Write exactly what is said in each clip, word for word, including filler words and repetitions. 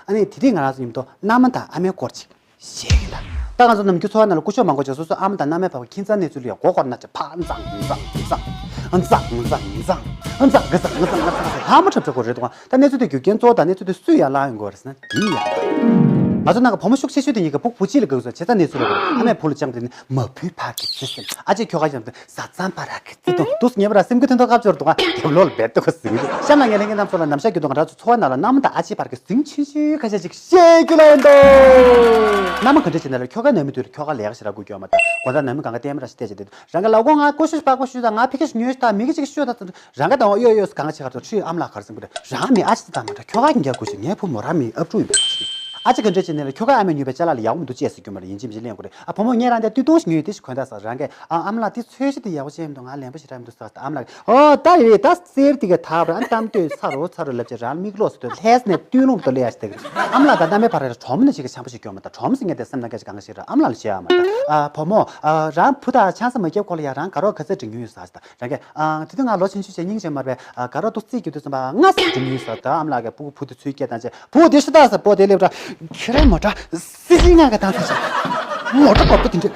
ཨ་ནི་དེ་དུས་ང་རང་ཚོ་མཉམ་དུ་མནའ་མ་དང་ཨ་མའི་སྐོར་ཅིག་བཤད་ཀྱི་ཡིན་ད། ད་ང་ཚོ་ནམ་རྒྱུན་འཚོ་བ་ནང་ལ་སྐུ་ཞབས་མང་པོ་ཅིག་སོ་སོའི་ཨ་མ་དང་མནའ་མའི་བར་གྱི་ཁྱིམ་ཚང་གནས་ཚུལ་ལ་ཡང་མགོ་སྐོར་ན་ཅིག་ཕར་འཛིང་འཛིང་འཛིང་འཛིང་འཛིང་འཛིང་འཛིང་འཛིང་འཛིང་འཛིང་འཛིང་ལྷག་མ་འཁྲབ་འཁྲབ་དགོས་རེད་འདུག་ད་གནས་ཚུལ་དེ་རྒྱུ་རྐྱེན་གཙོ་བོ་དང་གནས་ཚུལ་དེ་སུས་ཡར་བསླངས་ཡོང་དགོས་རེད་ཟེར་ན་དེ་ཡིན་ཡ། ང་ཚོ་ནང་གི་བུ་མོ་ཤུགས་ཆེ་ཤོས་དེ་གཉིས་ཀ་ཕྲུ་གུ་བུ་གཅིག་ལ་དགའ་བསུ་བྱས་ཙང་གནས་ཚུལ་ལ་ཨ་མས་བུ་ལ་བཅངས་པ་དེ་ནི་མ་བུའི་བར་གྱི་བརྩེ་སེམས། ཨ་ཅེ་ཁྱོ་ག་བཅངས་པ་དེ་བཟའ་ཚང་བར་གྱི་བརྩེ་དུང་། འདུག་ངེས་པར་སེམས་འགུལ་ཐོན་ཐོག་ཁ་སྦྱོར་འདུག་ག་རྒྱབ་ལོགས་ལ་འབད་ཐུག་ག་ཟིང་རེད། གཤམ་ལ་ངས་ལྷན་རྒྱས་རྣམ་ཚོ་ལ་ནམ་ཞག་རྒྱུན་དུ་ང་རང་ཚོ་འཚོ་བ་ནང་ལ་མནའ་མ་དང་ཨ་ཅེ་བར་གྱི་ཟིང་ཆུང་ཆུང་ཁ་ཤས་ཅིག་བཤད་རྒྱུ་ལ་ཡིན་དོ། མནའ་མ་ག་འདྲ་བྱེད་ན་ལ་ཁྱོ་ག་ནང་མི་དུས་ལ་ཁྱོ་ག་ལས་ཀ་ཞིག་རག་དགོས་ཀྱི་ཡོད་མ་ད་དགོང་དག་ནང་མི་གང་ག་ལྟད་མོ་ར་ཞིག་བལྟས་བྱས་ཏེ། རང་གི་ལག་མགོ་ང་ཀུ་ཤུ་པག་པ་ཤུ་དང་ང་ཕི་ཁ་ཤུ་ཉོས་ཤུ་དང་མི་གི་ཅིག་ཤུ་དང་། རང་ག་དང་གཡོ་གཡོ་གང་ཆེ་ག་ཚོ་ཁྲུས་ཨམ་ལགས་གར་སེམས་པོ་རེད། རང་མི་ཨ་ཅེ་དང་མ་འདྲ་ཁྱོ་ག་གིན་རྒྱག་དགོས་ཤིག་ངའི་བུ་མོ་རང་མི་ཨབ་ཕྲུག་ཡིན་པས། ཨ་ཅེ་ག་འདྲ་བྱེད་ནས་ལ་ཁྱོ་ག་ཨ་མས་ཉོས་པའི་ཅ་ལག་ལ་ཡག་མི་འདུག་ཅེས་ཟེར་རྒྱུ་མ་རེད། ཡིན་གཅིག་མིན་གཅིག་ལེན་དགོས་རེད། ཨ་བུ་མོ་ངས་རང་འདི་དུས་ཏོག་ཞིག་ཉོས་ཏེ་ཞིག་གོན་ད་ཟེར། རང་གས་ཨ་ཨམ་ལགས་འདི་ཚོས་ཤི་འདི་ཡག་པོ་བྱས་མི་འདུག་ང་ལེན་པ་ཞིག་རག་མི་འདུག་ཟེར། ཨམ་ལགས་ཨོ་ད་རེད་ད་གསེར་འདི་ག་ཐག་པ་ར་ཨ་གཏམ་ལྟོས་ཚ་རོ་ཚ་རོ་ལབ་ཅེས་རང་མིག་ལོག་ཟེར་དུས་ལྷས་ནས་བཏུལ་ལུང་དུ་ལེ་ཡ་ཞིག་ད་གི་རེད། ཨམ་ལགས་དང་མནའ་མའི་བར་ར་གྲོགས་མོ་ནས་ཞིག་གི་ཆམ་པ་ཞིག་སྐྱོ་མ་ད་གྲོགས་མོ་ཟེར་ངས་དེ་སེམས་ནང་སྐད་ཆ་གང་ག་ཞིག་ར་ཨམ་ལགས་ལ་བཤད་ཨ་མ་ད་ཨ་བུ་མོ་ཨ་རང་བུ་དང་ཆང་ས་མ་བརྒྱབ་གོང་ལ་ཡ་རང་དགའ་རོགས་ག་ཚད་འགྲིག་མྱོང་ཡོད་ཟེར་ད། རང་གས་ཨང་དེ་དུས་ང་ལོ་ཆུང་ཆུང་བྱས་སྙིང་རྗེ་མ་རེད་པས། ཨ་དགའ་རོགས་ཏོག་ཙིག་རྒྱུ་དུས་ཙམ་པ་ང་ཟེར་དུས་མིན་ཟེར། ད་ཨམ་ལགས་ཀྱིས་སྤུ་གུ་བུ་དེ་ཚུར་སྐྱེལ་བཏང་བྱས་བུ་དེ་ཤི་ད་ཟེར། བུ་དེ་སླེབས་ར་ཁྱེད་རང་མོ་ཊ་སི་སི་ང་ག་བཏང་ཐལ་བྱས། མོ་ཊ་གོག་པོ་དེ་འདྲས་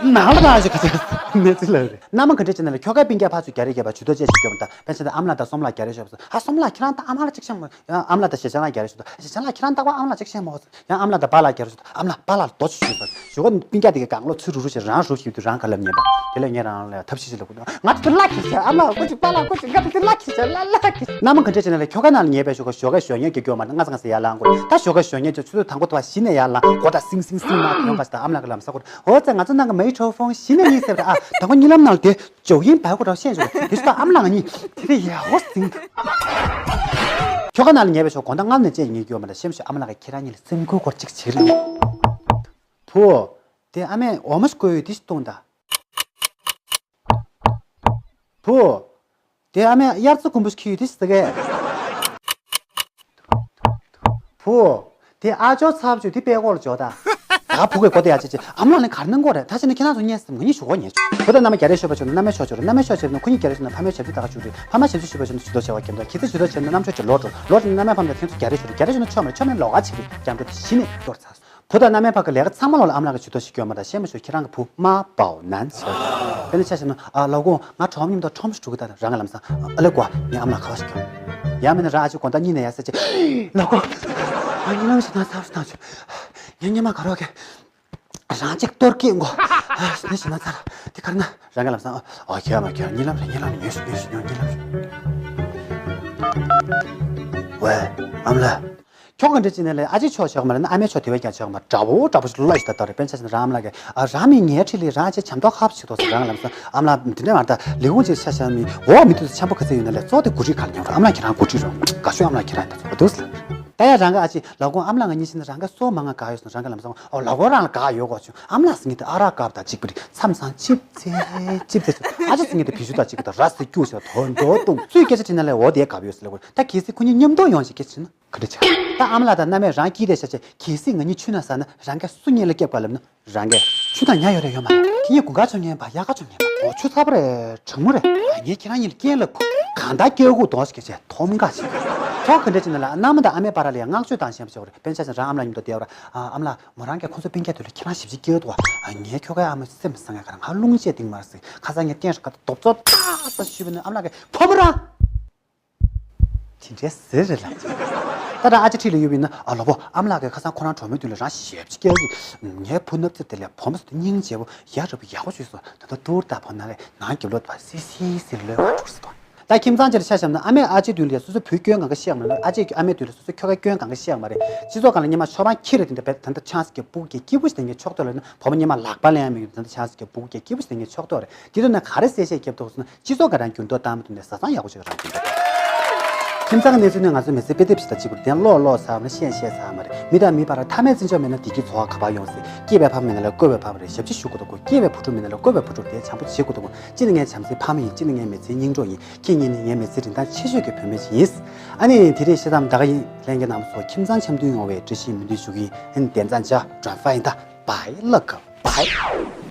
ནང་ལ་བཏང་བྱས་ག་ཚོད་གནས་ཚུལ་ལ་རེད། མནའ་མ་ག་འདྲས་བྱས་ན་ལ་ཁྱོ་ག་སྤུན་ཀྱག་ཕར་ཚུར་རྒྱ་རེ་རྒྱབ་པ་ཇུས་གཏོགས་བཅས་ཤིག་སྐྱོ་མ་ད་པན་ཆེན་དང་ཨམ་ལགས་དང་སོམ་ལགས་རྒྱ་རེ་ཤོག་ཟེར། ཨ་སོམ་ལགས་ཁྱེད་རང་ད་ཨམ་ལགས་གཅིག་ཤེས་མོ། ཨམ་ལགས་དང་ཞེ་ཆང་ལགས་རྒྱ་རེ་ཤོག་ད་ཞེ་ཆང་ལགས་ཁྱེད་རང་ད་ཨ་ཨམ་ལགས་གཅིག་ཤེས་མོ། ཡང་ཨམ་ལགས་དང་པཱ་ལགས་རྒྱ་རེ་ཤོག་ད་ཨམ་ལགས་པཱ་ལགས་ལ་རྡོ་ཆུ་ཞུས་པ་ཞུ་ག་སྤུན་ཀྱག་དེ་གའི་གང་ལོ་ཚུར་རུ་རུ་བྱས་རང་རུབ་ཞིག་དུས་རང་ག་ལབ་ཉན་པ་དེ་ལས་ངས་རང་ལ་ཐབས་ཤེས་ཤིག་ལབ་དགོས། ང་ཚོ་ལགས་ཀྱིས་བྱས་ཨ་མ་ཀོ་ཅིག་པཱ་ལགས་ཀོ་ཅིག་ང་ཚོ་ལགས་ཀྱིས་བྱས་ལ་ལགས་ཀྱིས། མནའ་མ་ག་འདྲས་བྱས་ན་ལ་ཁྱོ་ག་ནང་ལ་ཉལ་བའི་ཞོགས་ཀ་ཞོགས་ཀ་ཞོགས་ཉལ་གྱི་སྐྱོ་མ་ང་ཚང་ཟེར་ཡར་ལངས་དགོས། ད་ཞོགས་ཀ་ཞོགས་ཉལ་གྱི་ཆུ་ཚོད་དང་པོ་དུ་བ་གཞི་ནས་ཡར་ལངས་གོ་ད་སིང་སིང་སིང་མ་གྱོན་ག་ཞིག་ད་ཨམ་ལགས་ཀྱི་ལམ་ས་གོ་འོ་ཙེ་ང་ཚོ་ནང་གི་མའི་ཁྲོ་ཕོང་གཞི་ནས་གཉིད་སད་པ་རེད། ཨ་དང་པོ་གཉིད་ལམ་ནང་ལ་དེ་ཇོག་ཡིན་བལ་གོ་ར་ཤེས་བྱུང་དེ་ཞིག་ད་ཨམ་ལགས་ང་གཉིད་དེ་རེ་ཡག་པོ་ཟིང་འདུག་ཁྱོ་ག་ནང་ལ་ཉལ་བའི་ཞོགས་དགོང་དག་སྔ་མོ་ནས་བཅས་ཉལ་གྱི་ཡོད་མ་རེད། ཤེས་བྱུང་ཨམ་ལགས་ཀྱིས་ཁྱེད་རང་གཉིས་ལ་སེམས་ཁུར་སྐོར་གཅིག་བྱེད་རེད། བུ། དེ་ཨ་མས་འོ་མ་ཞིག་བསྐོལ་ཡོད་དེ་ཞིག་བཏུང་དང་། བུ། དེ་ཨ་མས་དབྱར་རྩྭ་དགུན་འབུ་ཞིག་འཁྱེར་ཡོད་དེ་ཞིག་ཟ་གས། བུ། དེ་ཨ་ཅོ་ཚབ་ཅོ་དེ་པད་ཀོག་ལ་འཇོག་དང་། ད་བུ་གས་གོ་དེ་ཡ་ཅེ་ཅེ་ཨ་མ་ལགས་ནི་གར་གནང་གོ་རེད། ད་ཅེ་ནི་ཁྱེད་རང་ཚོ་ཉེས་སམ་ང་གཉིས་ཞུ་གོ་ཉེས་ཆོག་བུ་དང་མནའ་མ་རྒྱ་རེ་ཤོད་པ་ཆོག་ན་མནའ་མའི་ཕྱོགས་ཆོག་རེད། མནའ་མའི་ཕྱོགས་ཆེབ་ན་ཁོ་གཉིས་རྒྱ་རེ་ཤོད་ན་ཕ་མའི་ཕྱོགས་ཆེབ་ད་ག་ཆུ་རེད། ཕ་མའི་ཕྱོགས་ཆེབ་ཆུ་དོ་ཆེ་བ་གེམ་ད་ཁྱེད་ཚོ་ཆུ་དོ་ཆེབ་ན་མནའ་མ་ཕྱོགས་ཆེབ་ལོ་འགྲོ་ལོ་རེད་ན་མནའ་མའི་ཕམ་ད་ཁྱེད་ཚོ་རྒྱ་རེ་ཤོད་རེད། རྒྱ་རེ་ཤོད་ན་ཆོག་མ་རེད། ཆོག་མ་རེད་ལོག་ག་ཆིག་རེད། སྐྱབས་འགྲོ་དེ་གཞི་ནས་གཏོར་ཚར་སོང་། བུ་དང་མནའ་མའི་བར་གྱི་ལས་ཀ་ཚང་མ་ལོག་ལ་ཨམ་ལགས་ཀྱིས་ཇུས་གཏོགས་ཤིག་སྐྱོན་མ་རེད། ཤེས་མ་ཞུ་ཁྱེད་རང་གི་བུ་མ་པའོ་ནན་ཟེར། དཔེར་ན་ཆ་བཞག་ན་ཨ་ལགས་འོ་ང་གྲོགས་མཉམ་དུ་ཁྲོམ་ཞིག་འགྲོ་གི་ད་རང་གི་ལམ་སང་ཨ་ལེ་ཀོ་ངའི་ཨམ་ལགས་ཁ་བ་ཞིག་གྱོན། ཡང་མིན་ན་རང་ཨ་ཅེ་དགོང་དག་གཉིད་ནས་ཡར་སད་ཅེ་ལགས་གོ་ང་གཉིད་ལམ་ཞིག་ན་ཚར་སོང་ད་ཆུ་ངའི་ཉི་མ་ག་རོགས་གས་རང་གཅིག་གཏོར་སྐྱེད་འགོ་ཨ་ནི་ཞིག་ན་ཚར་དེ་གར་ན་རང་གི་ལམ་སང་ཨ་ཁྱོད་མ་ཁྱོད་གཉིད་ལམ་རེད། གཉིད་ལམ་རེད། ཉོན་ཞིག་ཉོན་ཞིག་ཉོན་གཉིད་ལམ་རེད། ཝེ་ཨམ་ལགས། ཁྱོད་ག་འདྲ་བྱས་ནས་ལས་ཨ་ཅེ་ཕྱོགས་ཆགས་མ་རེད་ན་ཨ་མའི་ཕྱོགས་དེ་བས་ཀྱང་ཆགས་མ་རེད། འདྲ་བོ་འདྲ་བོ་ཞིག་ལོ་ཞིག་ད་ལྟ་རེད། དཔེར་ན་ཆ་བཞག་ན་རང་ཨམ་ལགས་ཀྱིས་ཨ་རང་མི་ངའི་འཁྲིས་ལ་རང་ཨ་ཅེ་འཇམ་ཏོག་ཁ་པོ་ཞིག་འདུག་ཟེར་རང་ལམ་སང་ཨམ་ལགས་འདི་འདྲ་མ་རེད། ད་ལས་ཁུངས་ཅིག་ཆ་བཞག་མི་འོ་མི་འདུག་ཟེར་འཆམ་པོ་ག་ཚོད་ཡོད་ན་ལས་གཙོ་དེ་འགོ་ཁྲིད་ག་ལ་ཉོ་རོགས། ཨམ་ལགས་ཁྱེད་རང་འགོ་ཁྲིད་རོགས། དགའ་ཤོས་ཨམ་ལགས་ཁྱེད་རང་ད་ཚོ་འདུག་ཟེར། ད་ཡ་རང་ག་ཨ་ཅེ་ལགས་ཁོང་ཨམ་ལགས་ང་གཉིས་ཕྱིན་ན་རང་ག་སོ་མ་ང་དགའ་ཡོད་སོང་། རང་ག་ལམ་སང་ཨོ་ལགས་ཁོ་རང་ལ་དགའ་ཡོད་གོ་བྱུང་། ཨམ་ལགས་ཟེར་ངེས་དེ་ཨ་རག་དཀར་དང་གཅིག་པ་རེད། མཚམས་མཚམས་ཅིབ་ཙེ་ཅིབ་ཙེ་ཟེར། ཨ་ཅེ་ཟེར་ངེས་དེ་བི་ཤུ་དང་གཅིག་པ་དང་ར་ཟེར་སྐྱུག་ཟེར་དོ་འདོ་བཏུང་ཚུལ་སྐད་ཆ་དྲིས་ན་ལས་འོ་དེ་དགའ་ཡོད་ཟེར་ལབ་གོ་ད་གལ་སྲིད་ཁོ་གཉིས་མཉམ་དུ་ཡོང་ཞིག་སྐད་ཆ་དྲིས་ན། ག་འདྲ་ཆགས། ད་ཨ་མ་ལགས་དང་མནའ་མས་རང་སྐྱིད་དེ་ཤ་ཆེ་གལ་སྲིད་ང་གཉིས་ཆུ་ན་ཟ་ན་རང་ག་སུ་གཉིས་ལ་སྐྱབས་ག་ལབ་ན་རང་གས་ཆུ་དང་ཉ་ཡོད་རེད་ཡོད་མ་རེད། ཁྱེད་གཉིས་དགུན་ཁ་ཆོ་ཉན་པ་དབྱར་ཁ་ཆོ་ཉན་པ་འོ་ཆུ་ཚ་པོ་རེད་གྲང་མོ་རེད། ཨ་ངས་ཁྱེད་རང་གཉིས་ལ་རྐྱེན་ལ་གུ་གང་ལྟར་སྐྱེ་དགུ་དོག་ཞིག་བྱས་ཐོམ་ག་ཞིག་ཁྱོད་ག་འདྲ་བྱས་ན་ལ་མནའ་མ་དང་ཨ་མའི་བར་ལ་ཡང་བསྔགས་བརྗོད་བཏང་ཤེས་པ་ཞིག་རེད། དཔེར་ན་ཆ་བཞག་རང་ཨ་མ་ལགས་མཉམ་དུ་བསྡད་པ་ར་ཨ་ཨ་མ་ལགས་མོ་རང་གས་ཁོང་ཚོ་སྤུན་ཀྱག་དུས་ལ་ཁྱེད་རང་ཞིབ་ཅིག་སྐྱེལ་འདུག་ཨ་ངས་ཁྱོད་གའི་ཨ་མ་སེམས་བཟང་ཡ་ག་རང་ང་རླུང་བཅད་སྟེང་མར་ཟིག་ཁ་སང་ངས་བསྟན་ར་ཁ་ཏ་རྡོབ་ཚོ་ཏག་ས་ཞུས་པ་ནི་ཨ་མ་ལགས་ཀྱིས་ཕོ་མོ་རང་། དེ་འདྲའི་ཟེར་རེད་ལ། ད་ད་ཨ་ཅེ་འཁྲིས་ལ་ཡོད་པ་ཡིན་ན་ཨ་ལོ་བོ་ཨ་མ་ལགས་ཀྱིས་ཁ་སང་ཁོ་རང་གྲོགས་མོའི་དུས་ལ་རང་ཞེབ་ཅིག་སྐྱེལ་གི་ངའི་བུ་སྣབས་རྩེ་དེ་ལས་བུ་མོ་ཟེར་དུས་སྙིང་རྗེ་བོ་ཡ་རབས་ཡག་པོ་བྱོས་སོང་། ད་ལྟ་ཏུར་ད་བོ་ན་རེ་ནང་རྒྱབ་ལོག་ད་སི་སི་སི་ལོས་བ་འགྲོ་སི་ཏོ། ད་ཁྱིམ་ཚང་ཅིག་ལ་ཆ་བཞག་ན་ཨ་མས་ཨ་ཅེའི་དུས་ལ་སོ་སོའི་བུའི་སྐྱོན་གང་ག་བཤད་མ་རེད། ཨ་ཅེས་ཨ་མའི་དུས་ལ་སོ་སོའི་ཁྱོ་གའི་སྐྱོན་གང་ག་བཤད་མ་རེད། སྤྱི་ཚོགས་སྒང་ལ་སྔོན་མ་ཆོ་འཕང་འཁྱེར་རེ་དེ་འདྲ་བས་ད་ལྟ་ཆང་ས་ཀྱི་སྤུ་གུ་གི་སྐྱིད་པོ་ཞིག་དེ་ངས་ཕྱོགས་ཐོག་ལ་ན་བུ་མོ་སྔོན་མ་ལག་པ་ལེན་ཡ་མི་ཡོད་ད་ལྟ་ཆང་ས་ཀྱི་སྤུ་གུ་གི་སྐྱིད་པོ་ཞིག་དེ་ངས་ཕྱོགས་ཐོག་རེད། དེ་དུས་ན་ག་རེ་གསལ་བཤད་རྒྱབ་ཐུབ་སོང་ན། སྤྱི་ཚོགས་ཀ་རང་འགྱུར་ལྡོག་བཏང་མི་ཐུབ་ནས་བཟའ་ཚང་ཡག་པོ་ཞིག་རང་འགྱུར་ལྡོག་ཁྱིམ་ཚང་གི་གནས་ཚུལ་ནི་ང་ཚོ་མི་ཚེ་དཔེ་དེབ་ཞིག་དང་གཅིག་པར་གཏན་ལོག་ལོག་ཚར་བ་ན་བཤད་བཤད་ཚར་མ་རེད། མི་དང་མི་བར་མཐའ་མའི་བརྩི་འཇོག་མེད་ན་བདེ་སྐྱིད་འཚོ་བ་ག་པར་ཡོང་སྲིད། སྐྱེས་པའི་ཕ་མ་མེད་ན་ལ་བཀོལ་བའི་ཕ་མ་རེད། ཞབས་ཕྱི་ཞུ་དགོས་དང་དགོས། སྐྱེས་པའི་བུ་ཕྲུག་མེད་ན་ལ་བཀོལ་བའི་བུ་ཕྲུག་དེ་བྱམས་པོ་བྱེད་དགོས་དང་དགོས། གཅིག་ནི་ངའི་བྱམས་བརྩེའི་ཕ་མ་ཡིན། གཅིག་ནི་ངའི་མི་ཚེའི་སྙིང་གྲོགས་ཡིན། ཁྱེད་གཉིས་ནི་ངའི་མི་ཚེའི་རིན་ཐང་ཆེ་ཤོས་ཀྱི་བུད་མེད་ཅིག་ཡིན། ཨ་ནི་དེ་རིང་བཤད་མཚམས་ད་ག་ཡིན། ལྷན་རྒྱས་རྣམ་པ་ཚོ་ཁྱིམ་ཚང་འཆམ་མཐུན་ཡོང་བའི་བཀྲ་ཤིས་སྨོན་འདུན་ཞུ་གི་ཡིན། བདེན་ཚང་ཇ་ཌོན་ཕའི་ལ་ག་བའི།